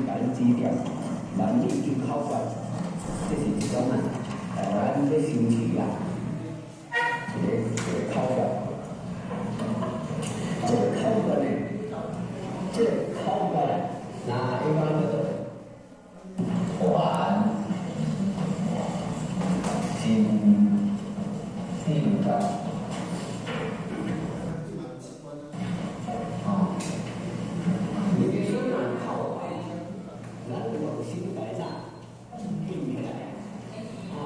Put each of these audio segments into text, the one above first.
共咱指點，萬里求口訣，這是一種啊，台灣咧修持啊，一個口訣。這個口訣呢，這個口訣啊，那一般叫做傳心心法。哦，你雖然口訣，咱用心來啥印起來，哦，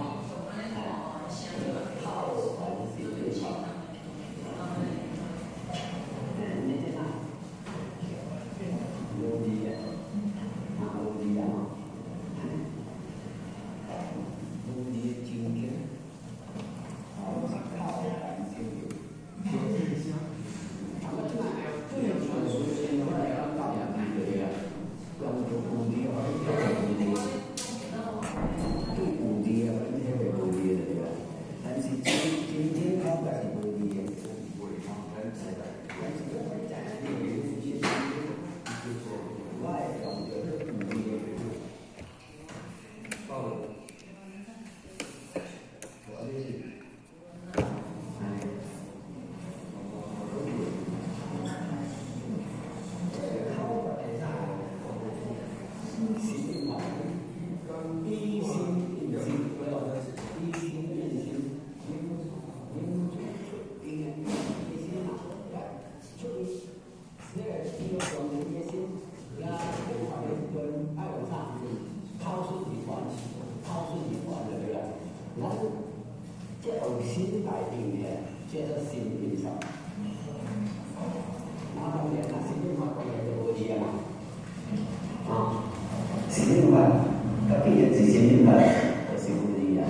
口傳心法。你這啥？無字啊，啊無字啊，無字的真經，哦，是口傳心授。啊，我這擺最傳說先我來講教人對對啊，用做無字的，或者無字，對有字的，或者體會無字的對啊。但是真真正口訣是無字的。但是我知影你有我會用著有字的。哦，我這是，哎，這個口訣會啥？心嘛，以心印心，以心印心，明出出定的，以心嘛，出你個你個用你的心，也你看的時陣愛用啥？口述而傳，口述而傳就對啦。咱這用心來定的，叫做心印法。那當然啦，心印法當然就無字啊嘛。啊，心印法，它必然是心印法，就是無字啊。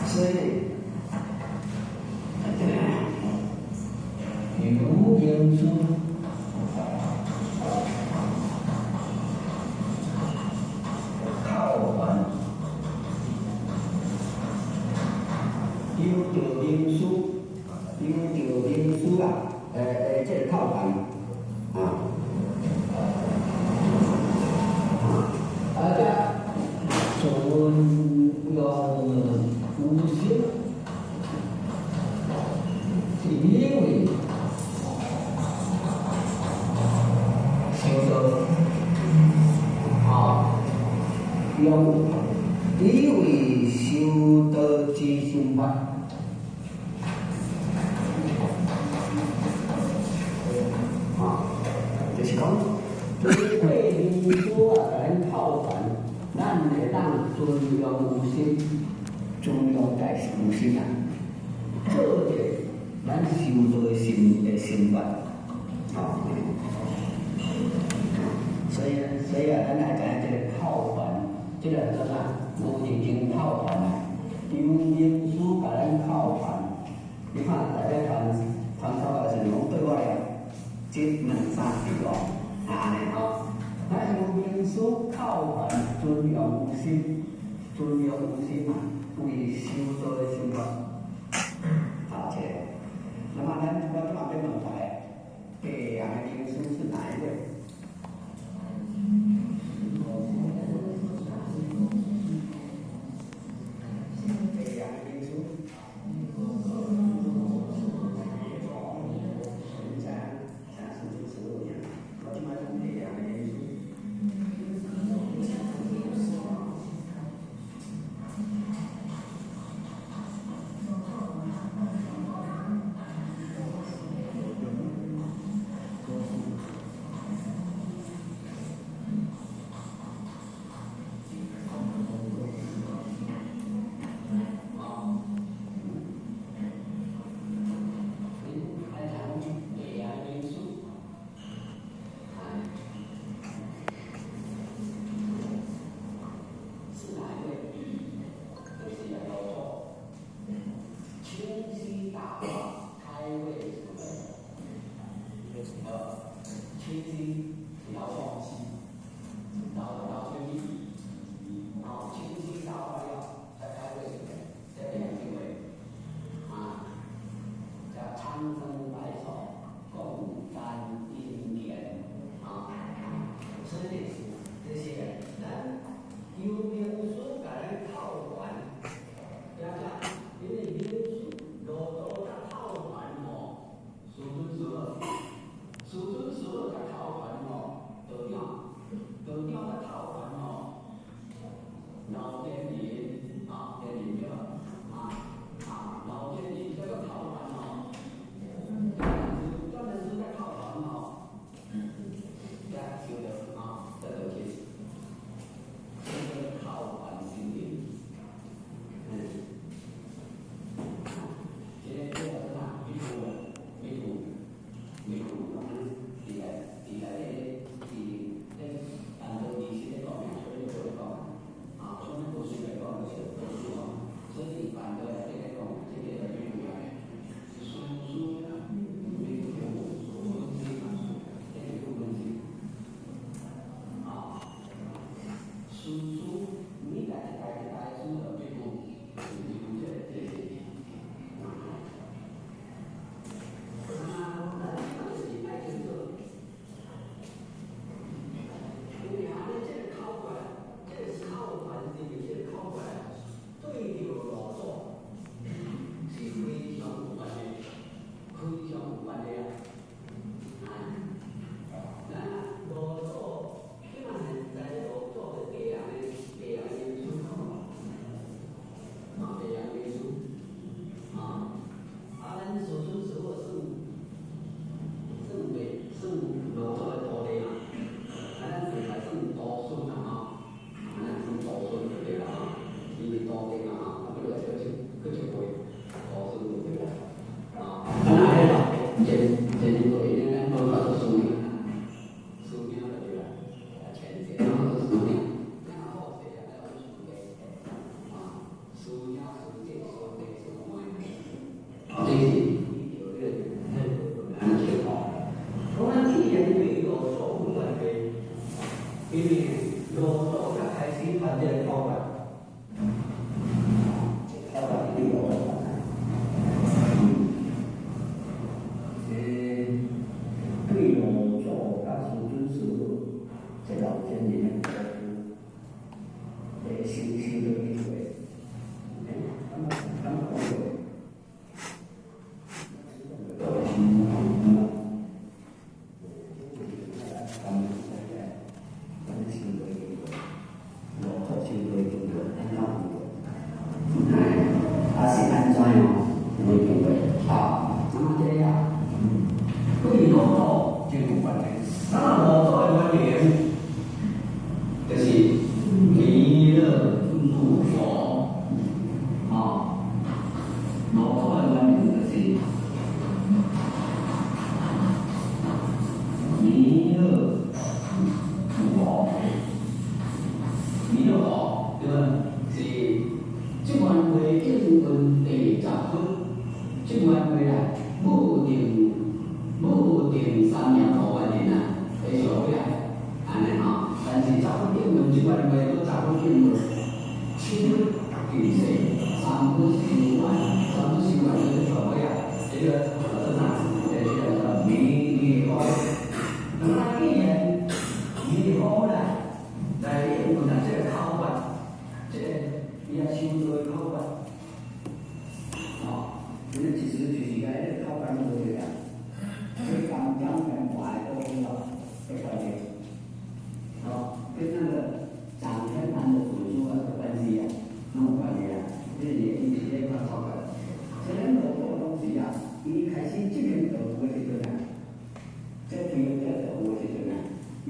所以，有名師口傳，有著名師，有著名師啊，這個口傳啊，啊，這存用有心，是因為修道啊，用以為修道之心法，啊，就是講，經過名師啊，共咱口傳，咱會當存用有心，存用在有心啊，做一個咱修道的心的心法，啊，所以啊，咱愛知影這個口傳，這個叫啥？無字經口傳啊，由名師共咱口傳。你看大家傳傳口的時陣，攏對我來一兩三四五，啊按呢吼。咱由名師口傳，存用有心，存用有心啊，為修道的心法。好，這個。那麼咱我這擺欲問大家，白陽的名師是哪一位？白陽的名師，你知影？啥是主持爾？我這擺講白陽的名師。這是按呢情況。講咱既然對羅素有關係，因為羅素才開始傳這個口訣，口訣是對羅素傳來。對羅祖佮師尊師父，這老前人的修修道經過，敢講過？羅祖修道經過，按怎經過？啊是按怎樣？有經過？好，那麼這個啊，對羅祖真有關係。那麼羅祖的原理，就是彌勒入佛，哦，羅祖的原理就是彌勒入佛，彌勒佛對吧？是這段話應問第十分，這段話啦，無定三賢陀原人啊，會上尾啊，按呢吼。但是十分應問這段話，閣十分應問，七分近世，三分修完，三分修完就是上尾啊，這個叫做啥？這個叫做彌勒佛。那麼既然彌勒佛來來應問啊，這個口訣，這個伊也修道的口訣，哦，這個其實就是個彼個口訣無對啊，這跟掌天盤的都有的關係，哦，跟那個掌天盤的祖師啊的關係啊，攏有關係啊，這是伊是這款口訣。所以咱羅祖當時啊，伊開始這間道的時陣啊，這推這道的時陣啊，伊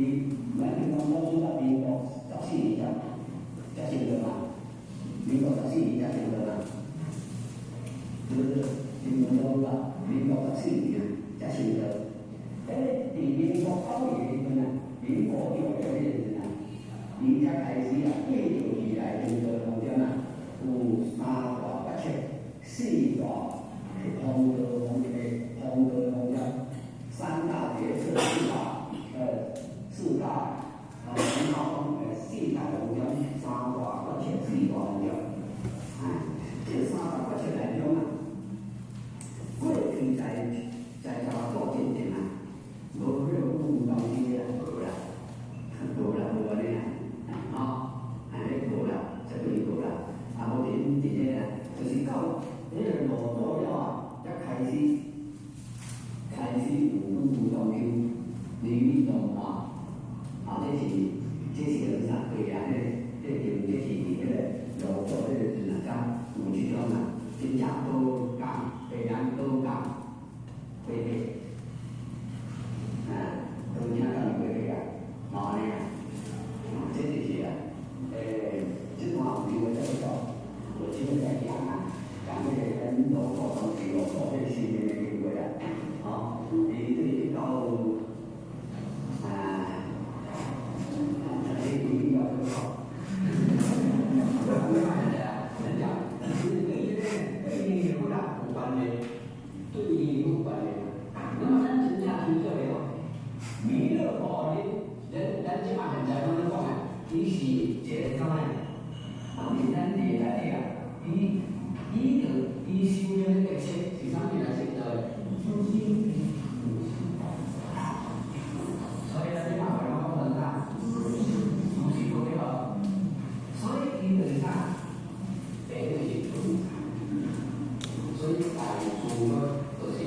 咱聽講老祖到民國14年才成道嘛，民國十四年才成道嘛，是不是？民國多啊，民國十四年才成道。但是佇民國9年的時陣啊，民國6年的時陣啊，伊才開始啊，對著未來成道方針啊，有三大決策，四大風道方的風道方針，三大決策，四大風道方四大方針，三大決策，四大方針。哎，這三大決策內中啊，過去在查做進前啊，無彼個五當機啦，無啦，無啦，無按呢啦，吼，哎，無啦，絕對無啦，啊，無佇佇個啦，就是到彼個羅祖了啊，才開始有五當丘、離離動啊，啊，這是叫啥？對啊，這是佇彼個羅祖彼個時陣啊，才有這種啊，真正道共白人道共規矩，啊，道正共規矩啊，哦，按呢啊，這就是啊，這段有機會再講，有機會再講啊，講彼個咱羅祖當時羅祖彼個修煉的經過啊，哦，伊對到啊，你比較好。咱講，其實對這個對你有啦有關係，對你有關係。那麼咱真正聽說的哦，彌勒佛，咱這馬現在攏咧講啊，伊是一個怎啊？當時咱佇內底啊，伊就伊修煉的特色是啥物來成就的？所以咱這馬話攏講成啥？如是佛對無？所以伊就是啥？第一就是所以大慈佛就是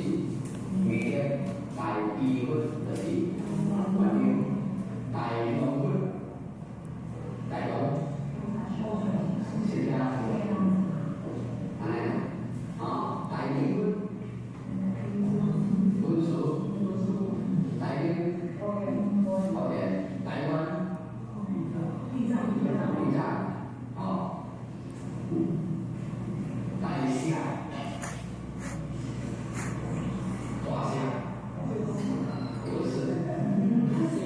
彌勒，大悲佛就是觀音，大龍佛，大龍釋迦佛，按呢啊，大智佛，文殊，大經，普賢，大願，地藏，哦，大聖，大聖，不是，是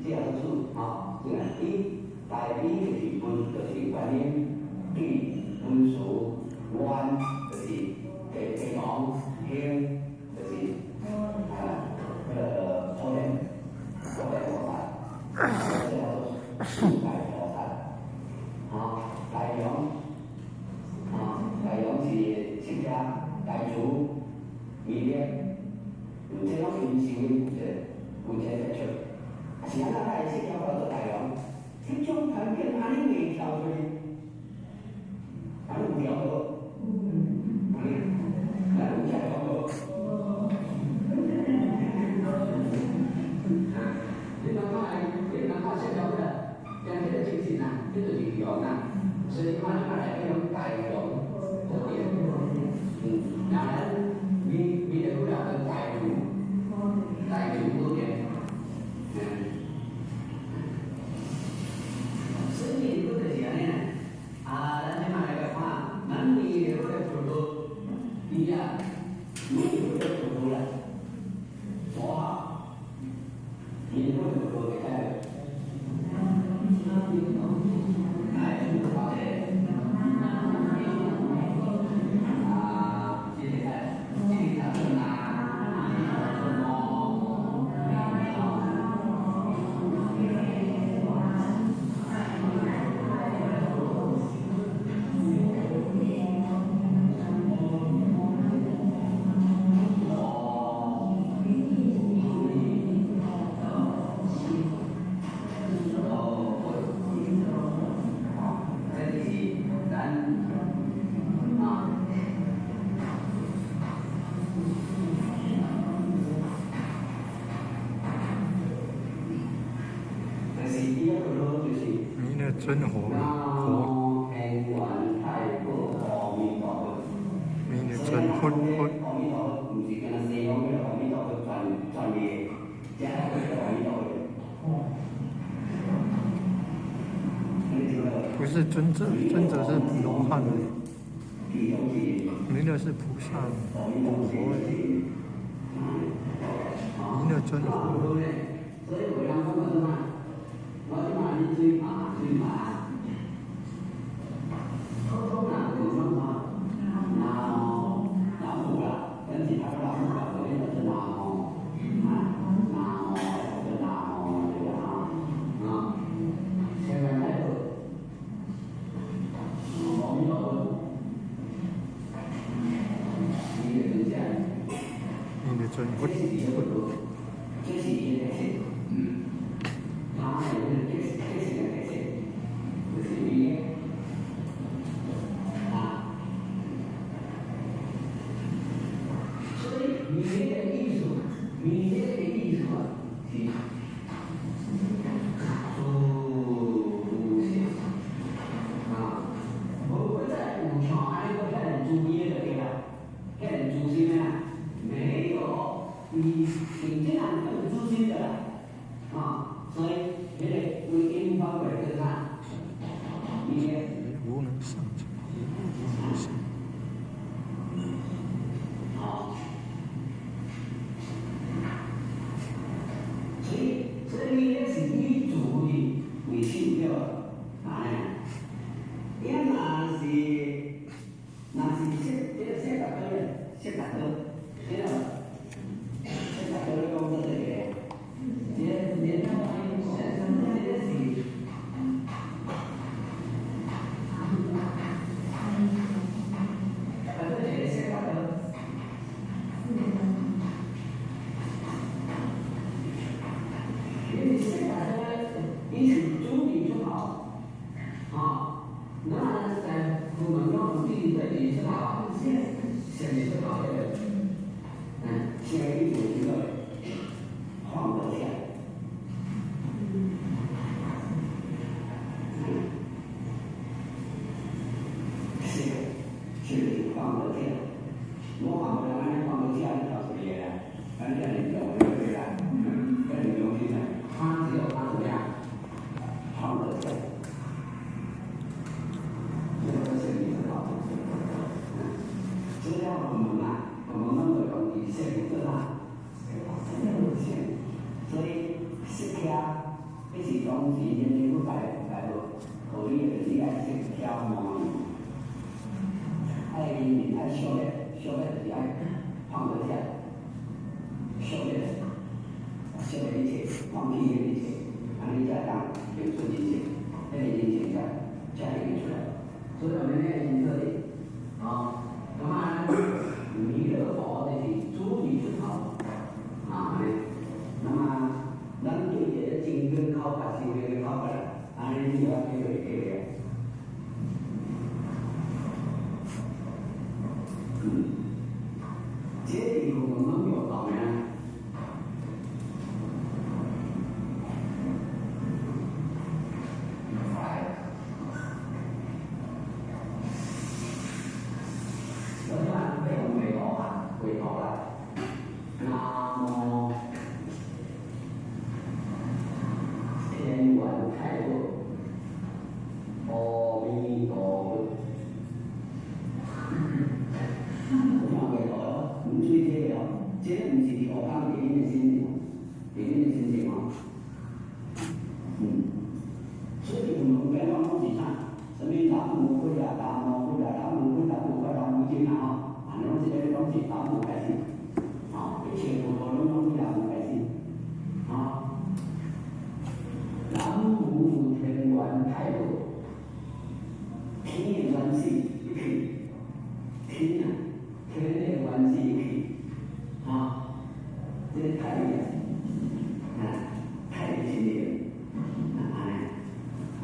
這樣數，吼，這個伊大悲就是文，就是觀音；智文殊，願就是地地王，行就是啊，彼个普賢，普賢菩薩，這叫做四大菩薩。吼，大雄，啊，大雄是釋迦，大慈，彌勒，這攏因修有一个有一个特色。是按怎來釋迦叫做大雄？這種環境按呢硬跳出去，按呢有跳無？嗯，咱有跳無？啊，你感覺你感覺釋迦了，將這個精神啊，這就是雄啊，所以看你看來叫大雄寶殿。嗯，那咱彌彌勒佛叫大慈，大慈寶殿。嗯。所以彌勒佛就是按呢，啊，咱這擺來看，咱彌勒佛的佛號，伊啊，彌勒佛的佛號啦，佛號，彌勒佛的佛號會使無？來，好者。啊，這個這個叫做南無哦，這就是咱啊，但是伊個佛就是彌勒尊佛，南佛，無天元太保阿彌陀佛。彌勒尊佛佛，阿彌陀佛，毋是干焦西方彼个阿彌陀佛傳傳的，遮個叫阿彌陀佛。你知道？不是尊者，尊者是羅漢，其中是彌勒是菩薩，阿彌陀佛，彌勒尊佛。所以有人講講啥？我這擺你水馬水馬，普通人就講啥？南無南無啦，咱是讀南無啦，無你就南無，啊，南無就南無對啦，啊，千萬太保，阿彌陀佛，彌勒尊者。彌勒尊佛這是伊的佛號，這是伊的特色。嗯，他的那個特色，特色的特色，就是彌勒。啊，所以彌勒的意思，彌勒的意思啊，是慈心啊，無閣再有像按呢閣遐爾慈悲就對啦，遐爾慈心的啦，沒有，伊用這樣更慈心的啦，啊，所以彼個為引發過來叫啥？彌勒。無能上者，無能上。好，所以所以彌勒是以慈為首對無？按呢，伊若是若是釋這個釋達多咧，釋達多，對無？釋達多咧講做這個，這個這個是。啊，這個釋達多。因為釋達多伊是主理出頭，啊，那在佛門中有第一對出頭，先是出頭這個，嗯，先伊就這個放得下，是，是放得下，我看無人按呢放得下，你跳出來啦，咱這樣用就對啦，這樣用心啦，他只有他怎麼樣，放得下。這個是你的好，這叫佛門啊，彼是當時因為佛教來道理，就是你愛識消魔，愛靈愛消滅，消滅就是愛放得下，消滅，消滅一切，放棄一切，按呢才當行出人生，彼個人生才會出來。所以我們呢清楚的，哦，那麼彌勒佛就是主力出頭，啊，那麼咱對這個精進口訣、修煉的口訣，按呢就要體會體會。這地方攏有道呢。我這擺欲用畫圖啊，畫圖啦。南無天元太保，阿彌陀佛。有看畫圖哦，毋注意這個哦，這個毋是佇學堂，佇恁的心靈，佇恁的心情哦。所以佛門講攏是啥？啥物南無佛啊，南無佛啊，南無佛啊，佛啊，南無經啊吼，按呢攏是咧攏是南無開始，吼，一切佛陀攏攏是南無開始，吼。南無天元太保，天的原始一氣，天啊，天的原始一氣，吼，這個太啊，太的心靈，按呢，吼。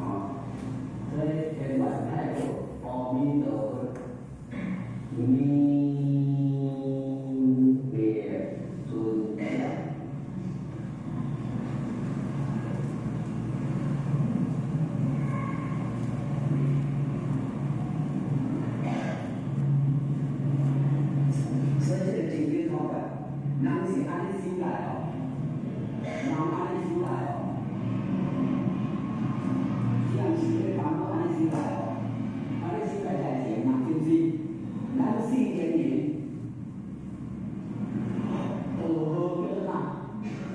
所以天元太保，阿彌陀佛，彌勒尊者。所以這個真經口訣，人是按呢修來哦，人按呢修來哦，人是咧人攏按呢修來哦，按呢修來才會成嘛，是毋是？咱四千人，道號叫做啥？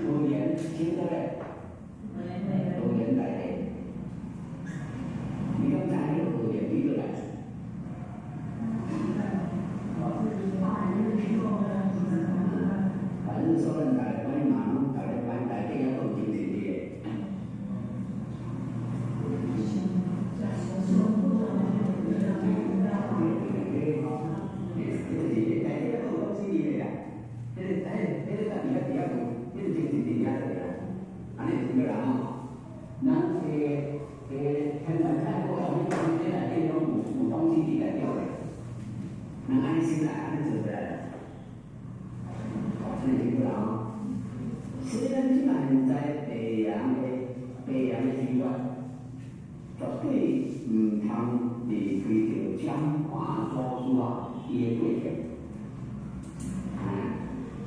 道言，清楚咧？道言大地，你敢知彼個道言佇佗來？反正說咱大家嘛，攏大家班內底猶閣有精神佇個。對，就是內底猶閣有東西佇個啦，彼個家己猶佇遐有，彼個精神佇遐就對啦。按呢就清楚啦吼。咱天元太保啥物東西，這內底攏有東西佇內底個。人按呢修來，按呢做出來啦。按呢清楚啦吼。所以咱這擺現在白人的習慣，絕對毋通離開著掌盤祖師啊，伊的過程。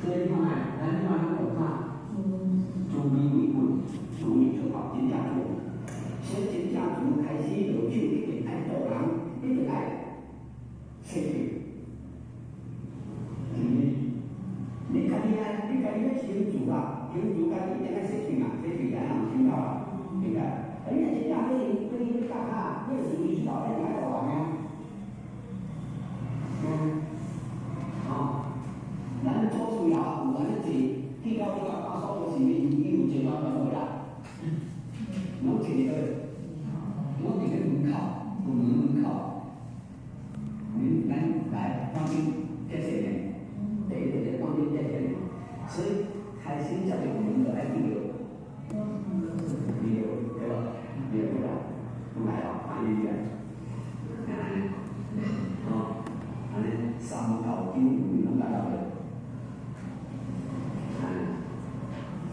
所以你看覓，咱這擺攏用啥？主美為本，主美出頭，真正做。所以真正從開始落手，一定愛度人，一定愛洗脫，是毋是？你家己啊，你家己咧修持啊，修持家己一定愛洗脫嘛，洗脫才通修到啊，對不對？啊，你若真正去教卡，你主意出頭，一定愛度人啊。吼，咱祖師也有按呢坐，去到去到到所在是伊有坐完全無啦，攏坐佇佗？攏佇咧門口，佛門門口。恁咱來放心接線的，第一就是放心接線的，所以開始接觸佛門就愛記著，記著對無？記著啦，攏來哦，按呢啊，吼，按呢三教九流攏共落去，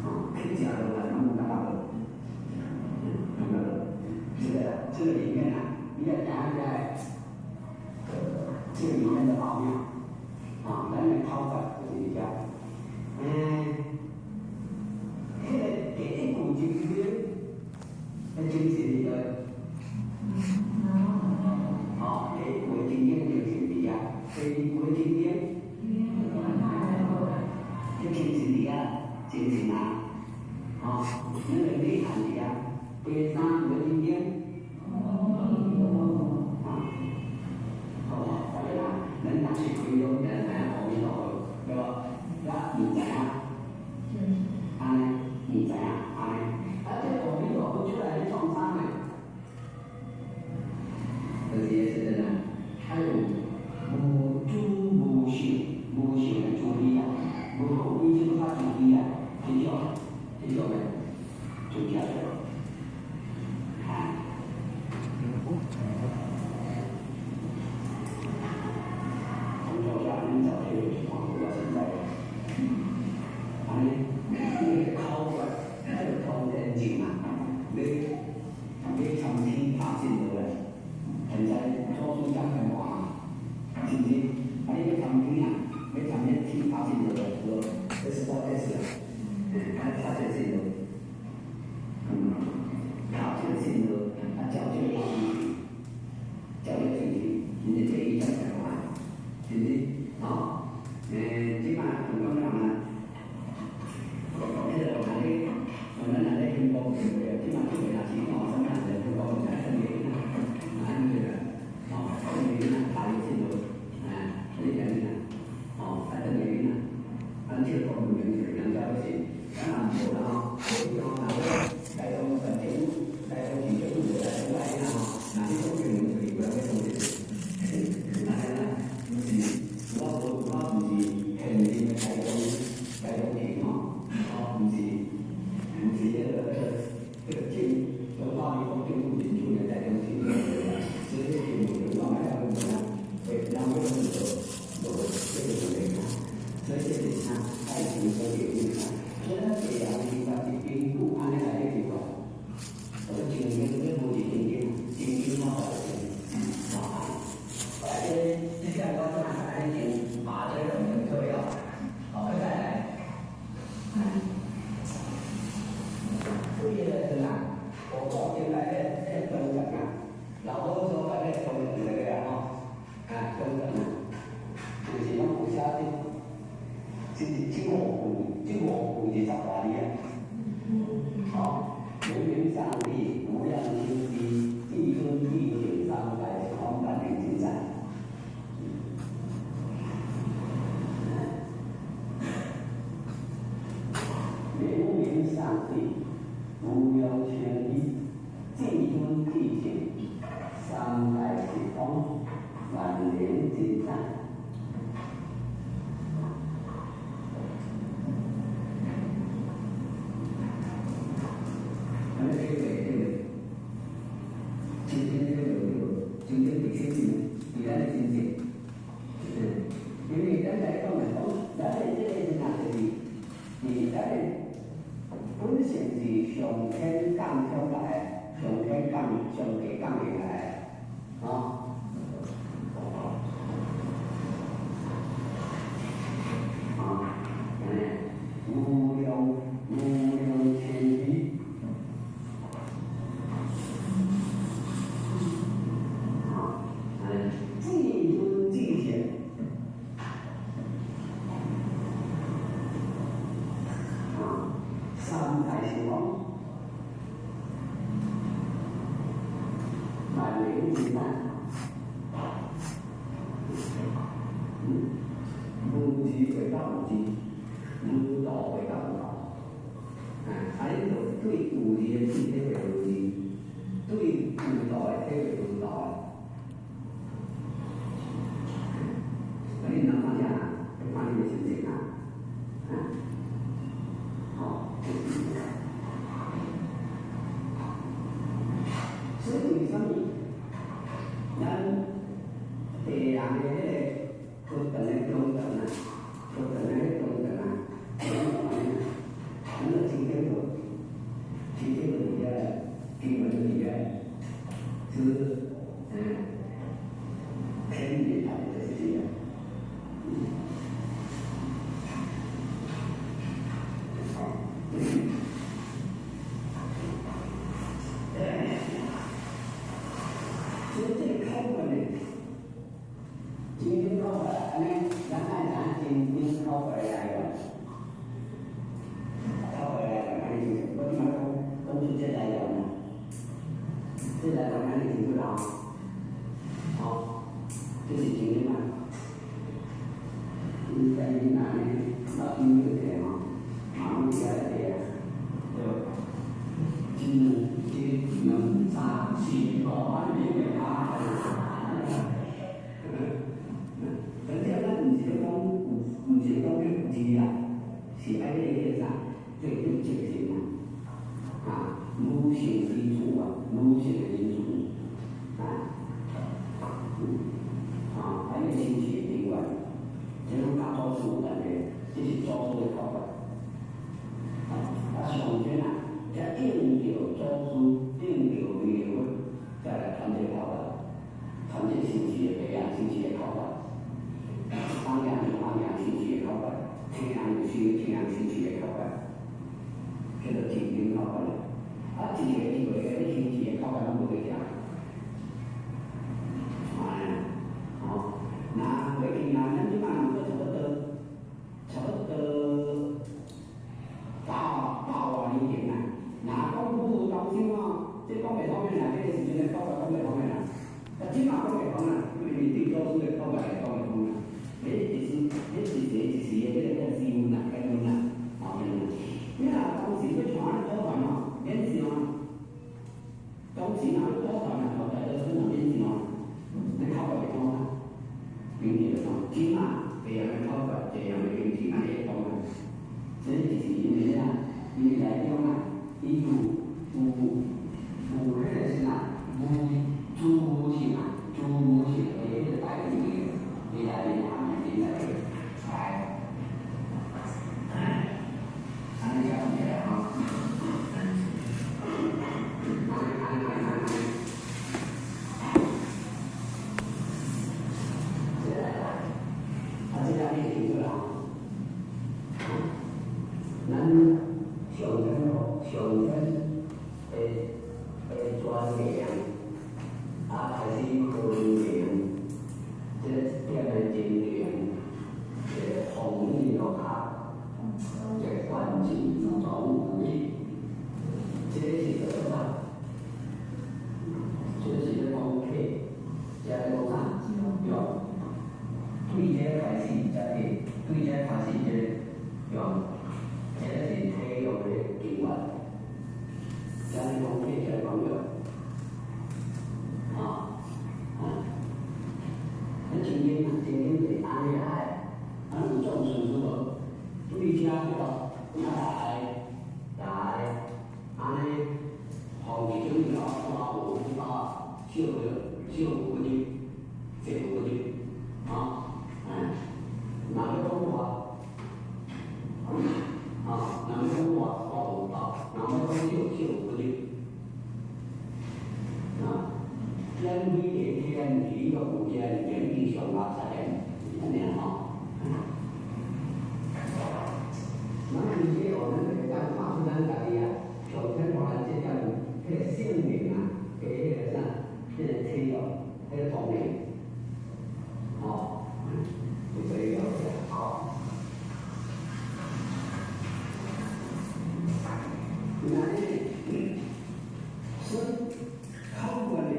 吼，去食落來攏共落去，攏共落。這個裡面啊，你要講一下這個裡面的奧妙，啊，咱的口訣就是遮，彼個第一句真經，彼精神佇佗？哦，第一句真經精神佇遐，第二句真經，這精神佇遐，精神啊，哦，那個內涵佇遐。第三無真經。啊，好，大家咱若是開咗，咱知影阿彌陀佛，對無？咱毋知影，按呢，毋知影，按呢。啊，這阿彌陀佛出來咧創啥呢？就是彼時陣啊，還有無主無受，無受的慈悲啊，無比這閣較慈悲啊，這種的就叫做啊。哦，講的。從小下恁早體會就看過我實在。按呢，那個口訣，這個通天咒嘛，你參天拍信落來，現在祖師講的話，是毋是？啊，你欲參天啊，欲參彼天拍信落來，無？SOS 啊，啊，拍這個信號，拍這個信號，啊，照這個順序，照這個順序，因為這伊才會看，是毋是？吼，這擺講講人啊，彼個若咧，咱若咧興講對袂啊？這擺這個若是吼，啥物人咧興講，就愛轉個囡仔，啊，按呢啦，吼，轉個囡仔拍伊信號，啊，你知影？吼，愛轉個囡仔，按這個功能就是人才欲信，啊，若無啦吼，你講若欲台中縣政府、台中市政府無台中來囡仔吼，若這種功能就是無人欲相信，按呢啦，毋是，我無，我毋是現任的台中市吼，吼，毋是彼個政中華民國政府認准的台中市，所以這個問題我嘛了解無會人欲講就無這個問題，所以這是啥？愛情所結論。所以咱地人應該是根據按呢來咧去看，我說正經這無是正經，正經我才會信。啊，這這個我怎啊已經把這個弄清楚了，好，再來。對彼個時陣啊，我講進來彼個中層啊，老好所在彼個中層這個啊吼，啊中層啊，就是攏有寫這五句20外字啊。好，明明上帝無量心機，至尊至聖三界十方萬能盡在。明明上帝無量千億，至尊至聖三界十方萬能盡在。按呢體會對袂？真正體會對無？真正佇心裡，佇咱的心性。因為咱來講來講，咱的這個時陣就是，佇咱的本性是上天降上來，上天降上帝降下來，吼。啊，按呢，無量無量千億。啊，按呢，至尊至聖。啊，三界十方，萬能盡在。無字會到有字，無道會到有道。啊，你就對有字的體會無字，對有道的體會無道的。啊，你能看啥？看你的心情啊，啊，好，就是。所以為啥物咱地人的彼個佛堂的中層啊，佛堂的彼中層啊，咱就清清楚，清清楚佇遐，經文就佇遐，是。老師你個吼，嘛攏佇遐內底啊，對無？一兩一兩三四五，安尼袂啊？反正咱毋是咧講，毋是講咧字啊，是愛咧迄個啥，做對精神啊，啊，女性之處啊，女性的因素啊，啊，啊，伊個心事的根源，這攏佮祖師有關係，這是祖師的口訣。啊，上天啊，才應著祖師，應著彌勒佛，才來傳這個口訣，傳這個心事的培養，心事的口訣。放養就放養心事的口訣，聽人就是聽人心事的口訣，叫做真經口訣。啊，一個一個你心事的口訣攏無佇遮。哎，哦，那過去啊，咱這擺閣差不多百外年前啊，若講武當心哦，這講袂通的啦，這個時陣的口訣講袂通的啦。啊，這擺講會通啦，因為對祖師的口訣來講會通啦。彼一時，彼一時一時的這個時運啊，緣分啊，哦，你若當時欲傳祖傳哦，免想啊。當時若欲祖傳啊，大多數嘛免想啊，你口訣會通啊，經濟會通，這馬這樣的口訣，這樣的經濟安尼會通啊。這就是因為啥？因為內中啊，伊有彼個啥，無主無性啊，主無性的彼個大義，佇內面含佇內底，來，按呢才講起來吼。按呢按呢按呢按呢，這個啊，這個你會清楚啦吼。咱上天上天的傳承，啊，開始分明，這個點的精靈，這個風雨落下，這個關鍵總有一，這個是做啥？這個是咧講體，這咧講啥？用對這開始才體，對這開始這個用，這個是體用的根源。這咧講體，這咧講用。啊啊！咱真經啊，真經就是按呢來，啊有種順序無？對這對無？啊來來，按呢，放佇頂頭，大有不大，小對小有不入，細有不入，啊，哎，若欲講大，啊，若欲講大，大有大；若欲講小，小有不入，啊。天地的天地有天，天地上下三連，按呢吼。咱其實哦，咱會當看出咱家己啊，上天予咱這點彼個性命啊，的彼個啥，彼個體哦，彼個功能，吼，就這個好。那呢，所以口訣呢，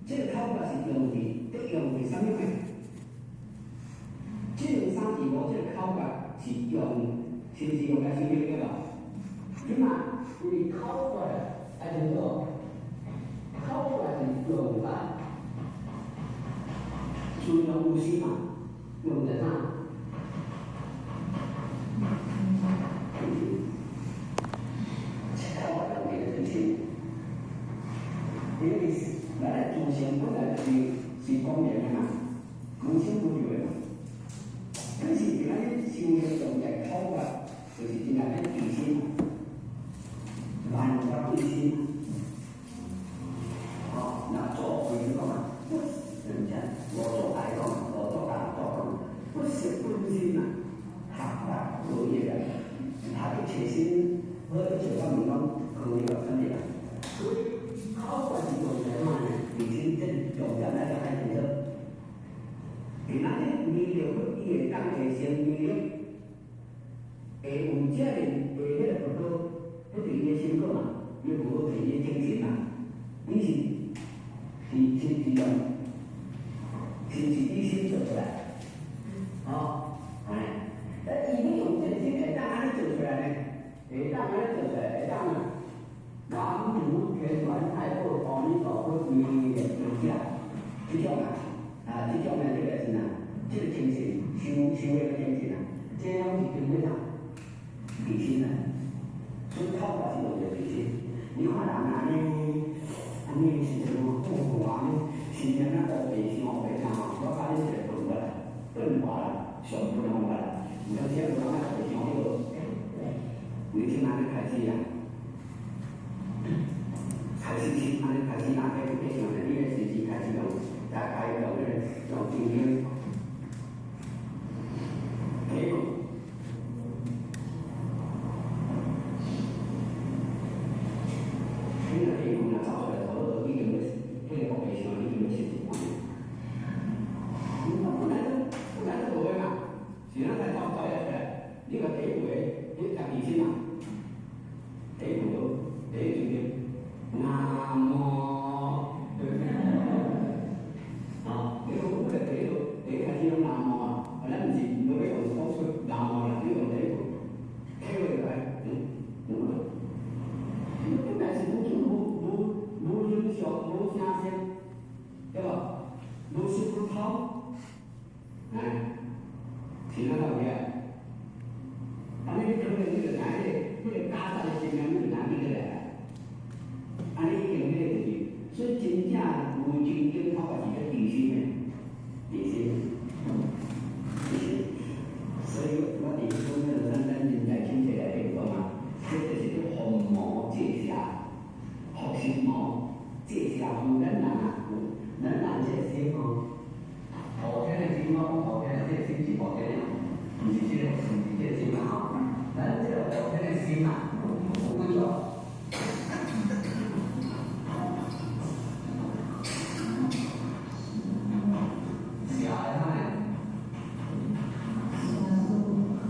這個口訣是用佇，得用佇啥物款？這兩三字五這個口訣是用，是毋是用來修行對無？起碼因為口訣愛清楚，口訣是用在尊重有心嘛，用在啥？口訣用佇咧對心，因為咱的自性本來就是光明的嘛，無生無有的嘛。可是今仔日修行用在口訣，就是真正咧對心，萬法對心。哦，若做比如講啊，不人家我做愛講，我做大做講，不識本心啊，合法無業啊，合一切心，好一切法門攏可以啊，安尼啦。所以口訣是用在怎呢？對心這重點來較清楚。今仔日彌勒佛伊會當會成彌勒，會有這爾會彼個佛果，彼是伊的成果嘛，伊無好是伊的精神嘛，伊是用，是毋是以心做出來？哦，哎，啊，伊欲始啊，開始先按呢開始拿起起上來，你咧隨時開始用，大家用彼个用正經體會。你若體會若走出來，頭路已經欲彼个國際上已經欲失一半。本來都無的嘛，是咱來走走出來，你個體會，你家己心啊，體會到第一正經，南無，啊，你講我個體會，第一開始攏南無啊，咱毋是無欲用講出南無啦，你用體會，體會落來，本來是無無無無形象、無聲色，對無？無色無空，哎，是按怎道理啊？按呢你可能你就知彼个彼个假實的經驗，你就知佇咧來啊。按呢已經彼個就是，所以真正有正經口訣是咧定心的，定心，定心。所以我佇講彼個咱人在親切內底講啊，這就是咧降魔制邪，伏心魔制邪護咱人啊，咱人這個心吼，後天的心，我講後天的這個心是後天的，毋是這個，毋是這個心啊吼。咱這個後天的心啊，有幾種？邪的啥呢？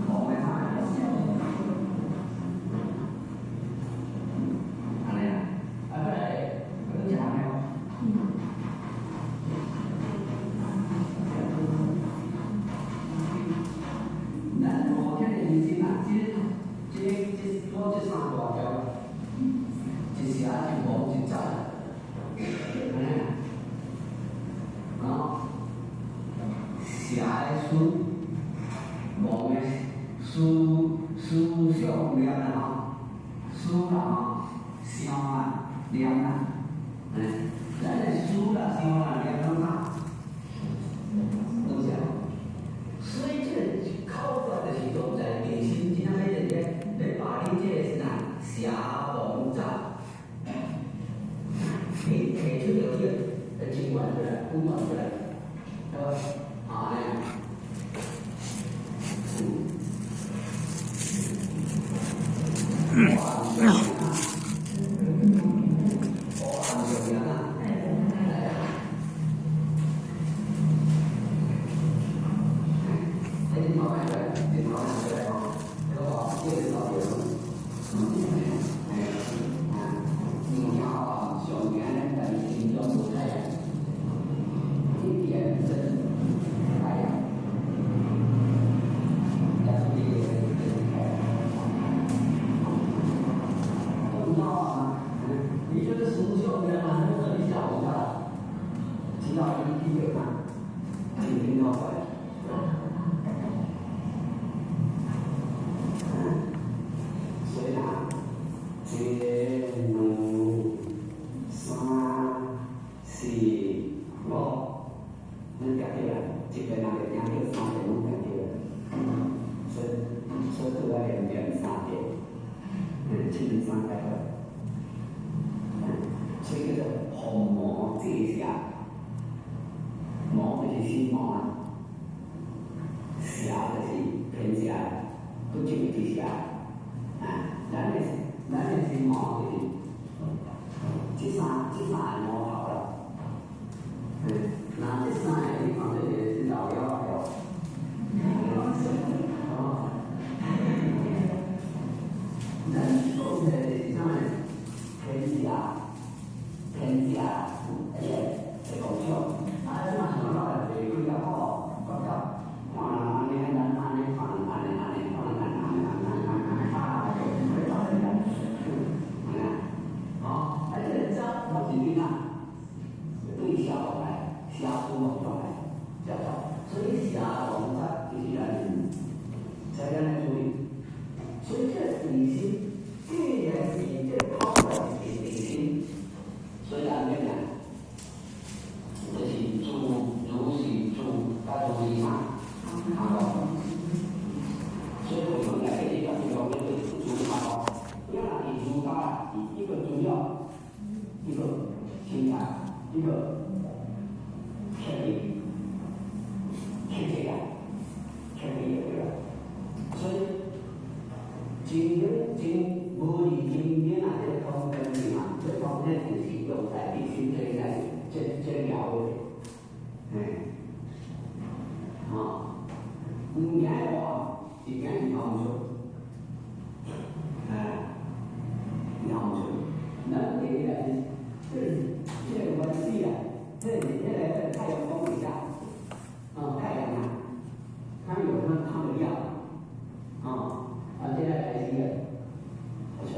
黃的啥呢？按呢啊，啊，閣來，閣食沒有？咱後天的心啊，這我這三大條，一邪一妄一雜，按呢啊，邪的思，妄的思思想念啦吼，思啦吼，想啦，念啦，咱的思啦、想啦、念攏啥？攏是。所以這個口訣就是講在內心真正欲咧咧把你這個啥邪妄雜，你提出著去，真源出來，本源出來，對無？啊，按呢。你就是思想念嘛，你說你想啥？只要你記得嘛，正經口訣。所以啦，一、兩、三、四、五，咱行對啦，一遍若會行對，三遍攏行對啦。所以對我連念三遍，七兩三解決。所以叫做降魔制邪，魔就是心魔啊，邪就是偏邪，不正之邪。啊，咱的心魔就是這三個魔頭啦。那這三個你看這個是老妖啊！哦，咱講的是啥呢？偏邪。天邪，而且會共享，啊，這馬上老來袂幾個好，這個天理，天這個，天理就對了。所以真真無理真明啊！這個通根嘛，這個通根就是用在你心這個這了的，嘿，哦，毋驚話，是驚伊講出，哎，講出，咱第一個是這個原始啊，這是那個太陽光底下，哦，太陽啊，它有它的料，哦，啊，現在開始了，好像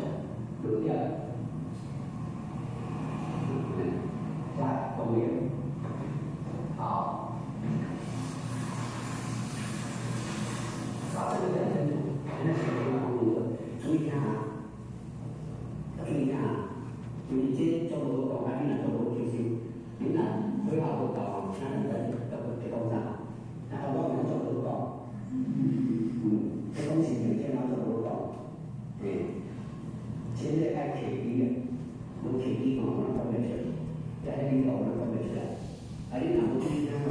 落掉了，嗯，加工業，好，把這個講清楚，那是什麼功課？注意聽啊，要注意聽啊，因為這做無講，啊，你若做無吸收，你若配合無夠，咱就就講啥？啊，我們做無講，這講是認真，我做無講，嘿，現在愛契機啊，無契機講，我講袂出，在彼講我講袂出來。啊，你若無注意聽吼，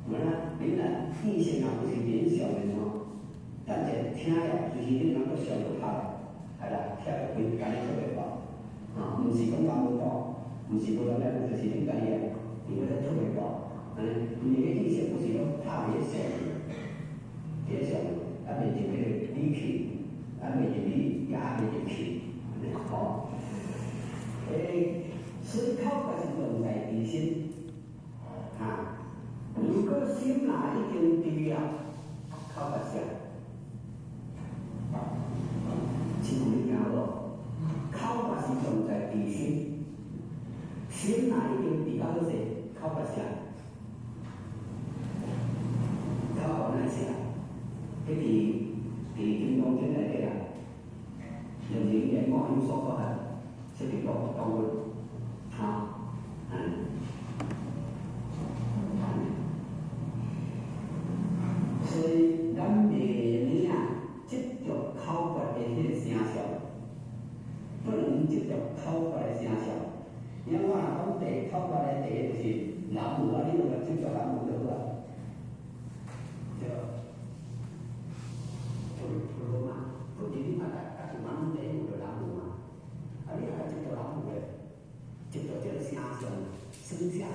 無啦，你若意識若不是聯想的吼，等下聽了，就是你若閣想閣拍，係啦，聽就會家己出袂到，啊，毋是講人無講，毋是無人來，就是恁家己啊，伫咧出袂到，安尼，因為個意識不是攏拍佇咧上面，佇咧上面，啊袂入彼個理氣，啊袂入理，也袂入氣，按呢吼。所以口訣是重在治心，哈。如果心若已經治了，口訣啥？請問你聽無？口訣是重在治心，心若已經治到好勢，口訣啥？口訣哪寫？彼佇金剛經內底啊，用楞嚴我有所講啊，這個講講過，哈，嗯。所以咱袂用啊，執著口訣的彼個聲相，不能執著口訣的聲相。因為我若講第口訣的第一就是南無啊，你就執著南無就好啊，對無？普羅嘛，不是你嘛，逐逐嘛攏第一步就南無嘛，啊，你若執著南無咧，執著這個聲相聲相。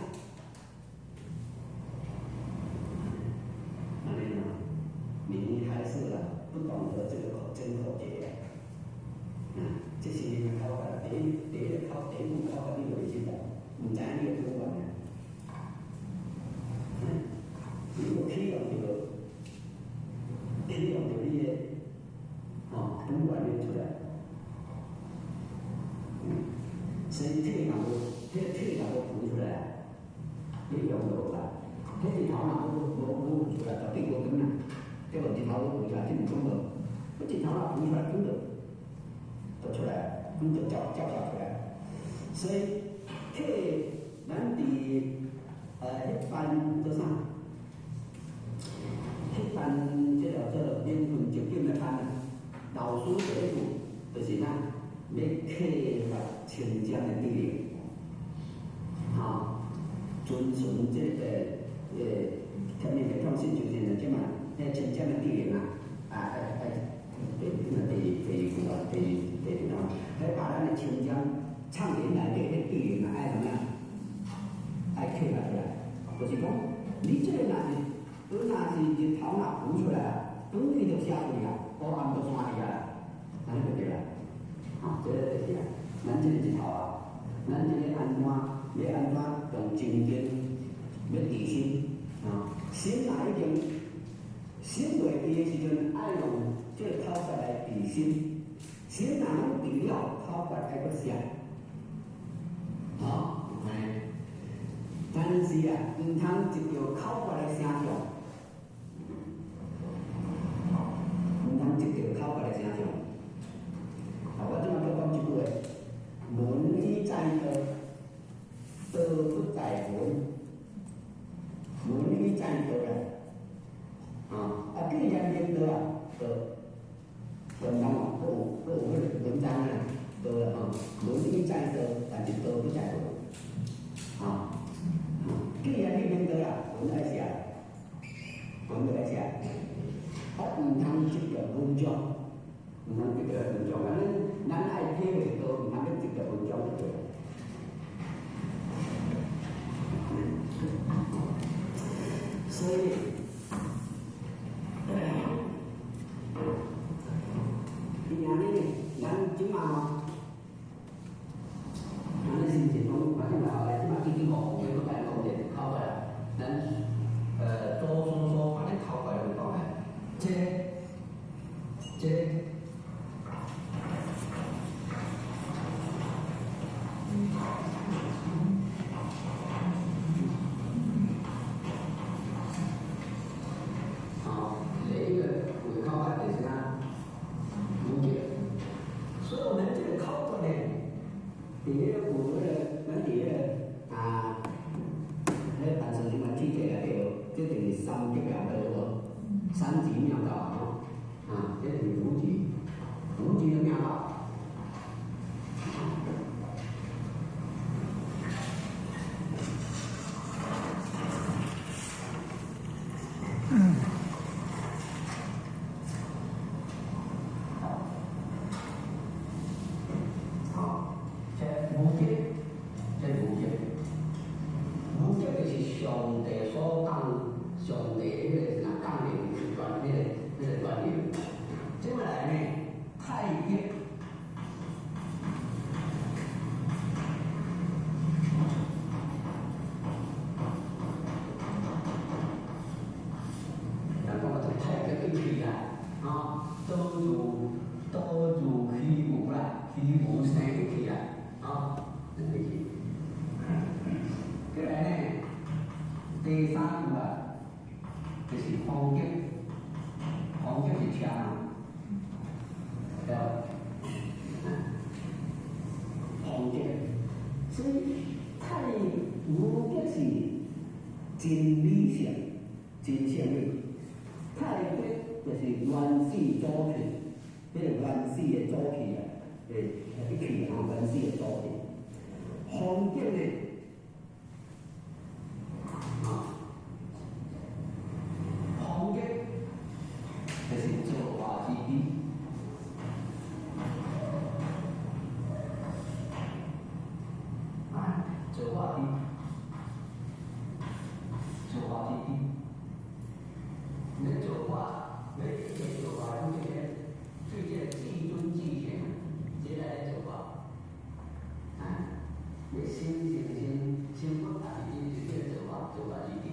按呢喏，你還是啊不懂得這個口真口訣啊，這是口訣，第一個口第一步口訣你就袂知道，毋知影你的本源啊。你無啟用著，啟用著你的吼本源就出來。所以體若無，彼個體若無浮出來，你用就無啦。彼日頭若無浮出來，絕對無光啊。這個日頭無浮出來，這毋講無。我日頭若浮出來，光就出來，光就照照射出來。所以，體咱佇彼班做啥？彼班這個做靈魂覺醒的班啊，老師第一步就是啥？欲啟發前瞻的智能，吼，遵循這個啥物系統性就是呢，這嘛，彼前瞻的智能啊，啊，愛第二句啊，第二段，彼把咱的前瞻唱聯內底彼智能啊，愛怎麼樣？愛啟發出來，就是講，你這個若是，你若是日頭若浮出來啊，轉去就寫出去啊，烏暗就散去啊，按呢就對啦。啊，這個就是啊，咱這個日頭啊，咱這個按怎，欲按怎用精進，欲治心啊，心若已經心袂治的時陣，愛用這個口訣來治心，心若攏治了，口訣愛閣寫，吼，哎，但是啊，毋通執著口訣的聲相，毋通執著口訣的聲相。啊，我這擺閣講一句話：文以載道，道不在文。文以載道啦，啊，既然明道啊，就文章哦，閣有閣有彼個文章啊，道啊吼，文以載道，但是道不在文。啊，通執著文章，毋通執著文章。啊，咱愛體會道，毋通去執著文章就對。所以，伊按呢，咱這馬吼，咱咧心情講，反正後來這馬已經五個閣來講者口訣，咱祖師所傳的口訣來講咧，這。哦，第一個有口訣就是啥？無極。所以我們這個口訣呢，佇彼個有彼個，咱佇彼個啊，彼個單詞裡面記起來對，這就是三級妙道無？三級妙道吼，啊，這就是無極，無極的妙道。好，這無極，這無極，無極就是上帝所講，上帝彼個是哪降臨權，彼個權能。這麼來呢，太極。人講這太極一氣啦，啊，道自虛無啦，虛無生一氣啦，啊，一氣。過來呢，第三句啊，就是方極，方極是車嘛，對吧？方極，所以太無極是真理性，真性理。太極就是原始祖氣，彼個原始的祖氣啊，一氣啊，原始的祖氣。方極呢，啊，方極就是造化之基，啊，造化基，造化之基。你造化，你造化，你這個對這個至尊至聖，這來造化，啊，你心性心心佛也是這個造化，造化之基。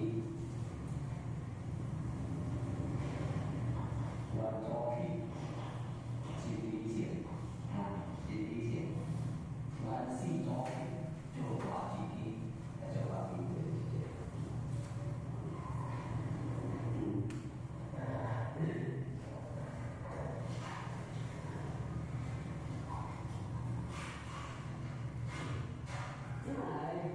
原祖氣，真理性，啊，真理性，原始祖氣，造化之基，造化之基就是這個。再來，